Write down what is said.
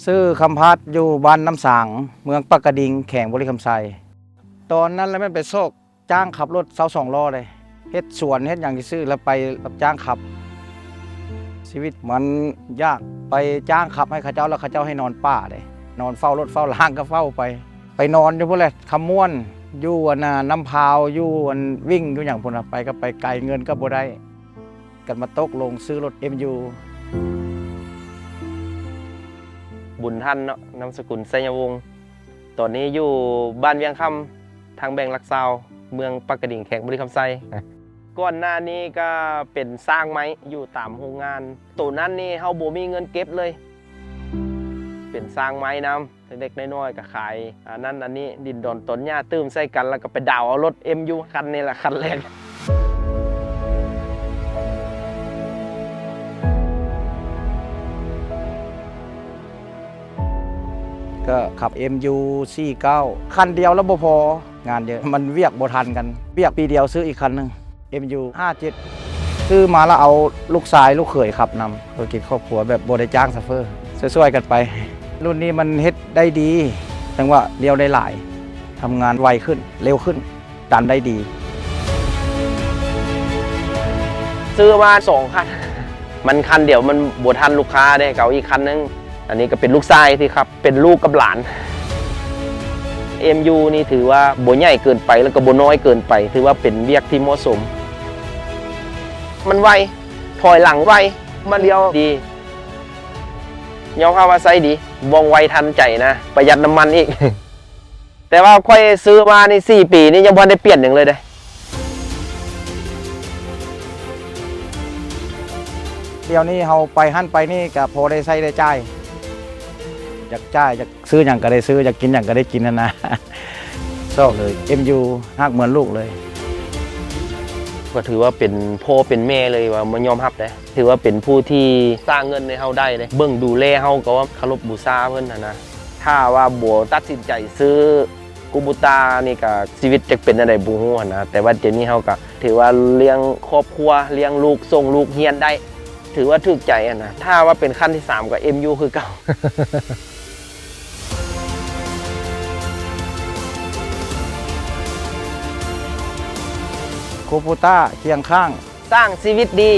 ຊື່ຄຳພັດ ຢູ່ບ້ານນ້ຳສາງ ເມືອງປາກກະດິງ ແຂວງບໍລິຄຳໄຊ. ຕອນນັ້ນລະແມ່ນໄປຊອກຈ້າງຂັບລົດຊາວສອງລໍ້ເດ້ ເຮັດສວນເຮັດຫຍັງຊື່ໆ ລະໄປຮັບຈ້າງຂັບ. ຊີວິດມັນຍາກ ໄປຈ້າງຂັບໃຫ້ເຂົາເຈົ້າ ລະເຂົາເຈົ້າໃຫ້ນອນປ່າເດ້ ນອນເຝົ້າລົດເຝົ້າລາງກະເຝົ້າໄປ. ໄປນອນຢູ່ພຸ້ນແຫຼະ ຄຳມ່ວນ ຢູ່ອັນນ່າ ນ້ຳພາວ ຢູ່ອັນວິ້ງ ຢູ່ຫຍັງພຸ້ນນະ ໄປກະໄປໄກ ເງິນກະບໍ່ໄດ້ ກັນມາຕົກລົງຊື້ລົດເອັມຢູ. ບຸນທັນເນາະ ນາມສະກຸນ ໄຊຍະວົງ. ຕອນນີ້ຢູ່ບ້ານວຽງຄຳ ທາງແບ່ງຫຼັກຊາວ ເມືອງປາກກະດິງ ແຂວງບໍລິຄຳໄຊ. ກ່ອນໜ້ານີ້ກະເປັນຊ່າງໄມ້ຢູ່ຕາມໂຮງງານ. ໂຕນັ້ນນີ້ເຮົາບໍ່ມີເງິນເກັບເລີຍ ເປັນຊ່າງໄມ້ນຳ ເລັກໆນ້ອຍໆກະຂາຍອັນນັ້ນອັນນີ້ ດິນດອນຕອນຫຍ້າຕື່ມໃສ່ກັນ ລະກະໄປດາວເອົາລົດເອັມຢູຄັນນີ້ລະ ຄັນແລກ. ກະຂັບເອັມຢູສີ່ເກົ້າ ຄັນດຽວລະບໍ່ພໍ ງານເຍາະ ມັນວຽກບໍ່ທັນກັນ ວຽກປີດຽວຊື້ອີກຄັນໜຶ່ງ ເອັມຢູຫ້າເຈັດ. ຊື້ມາລະເອົາລູກຊາຍລູກເຂີຍຂັບນຳ ທຸລະກິດຄອບຄົວແບບບໍ່ໄດ້ຈ້າງໂຊເຟີ ຊ່ວຍໆກັນໄປ. ລຸ້ນນີ້ມັນເຮັດໄດ້ດີ ຈັງຫວະລ້ຽວໄດ້ຫຼາຍ ທຳງານໄວຂຶ້ນ ເລັວຂຶ້ນ ດັນໄດ້ດີ. ຊື້ມາສອງຄັນ ມັນຄັນດຽວມັນບໍ່ທັນລູກຄ້າເດ້ ກະເອົາອີກຄັນໜຶ່ງ. ອັນນີ້ກະເປັນລູກຊາຍທີ່ຂັບ ເປັນລູກກັບຫຼານ. ເອັມຢູນີ້ຖືວ່າບໍ່ໃຫຍ່ເກີນໄປ ລະກະບໍ່ນ້ອຍເກີນໄປ ຖືວ່າເປັນວຽກທີ່ເໝາະສົມ. ມັນໄວ ຖອຍຫຼັງໄວ ມັນລ້ຽວດີ ຍອມຮັບວ່າໃຊ້ດີ ວ່ອງໄວທັນໃຈນະ ປະຢັດນ້ຳມັນອີກ. ແຕ່ວ່າຂ້ອຍຊື້ມານີ້ສີ່ປີນີ້ຍັງບໍ່ທັນໄດ້ປ່ຽນຫຍັງເລີຍເດ້. ດຽວນີ້ເຮົາໄປຫັ້ນໄປນີ້ກະພໍໄດ້ໃຊ້ໄດ້ຈ່າຍ ຢາກຈ່າຍ ຢາກຊື້ຫຍັງກະໄດ້ຊື້ ຢາກກິນຫຍັງກະໄດ້ກິນຫັ້ນນະ. ຊອບເລີຍ ເອັມຢູ ຮັກເໝືອນລູກເລີຍ. ກະຖືວ່າເປັນພໍ່ເປັນແມ່ເລີຍວ່າ ມາຍອມຮັບເດ້ ຖືວ່າເປັນຜູ້ທີ່ສ້າງເງິນໃຫ້ເຮົາໄດ້ເດ້ ເບິ່ງດູແລເຮົາ ກະວ່າເຄົາລົບບູຊາເພິ່ນຫັ້ນນະ. ຖ້າວ່າບໍ່ຕັດສິນໃຈຊື້ກູບູຕ້ານີ້ກະຊີວິດຈັກເປັນແນວໃດບໍ່ຮູ້ຫັ້ນນະ ແຕ່ວ່າດຽວນີ້ເຮົາກະຖືວ່າລ້ຽງຄອບຄົວ ລ້ຽງລູກ ສົ່ງລູກຮຽນໄດ້ ຖືວ່າຖືກໃຈຫັ້ນນະ. ຖ້າວ່າເປັນຄັນທີສາມກະເອັມຢູຄືເກົ່າ. ຄູບູຕ້າຄຽງຂ້າງ ສ້າງຊີວິດດີ.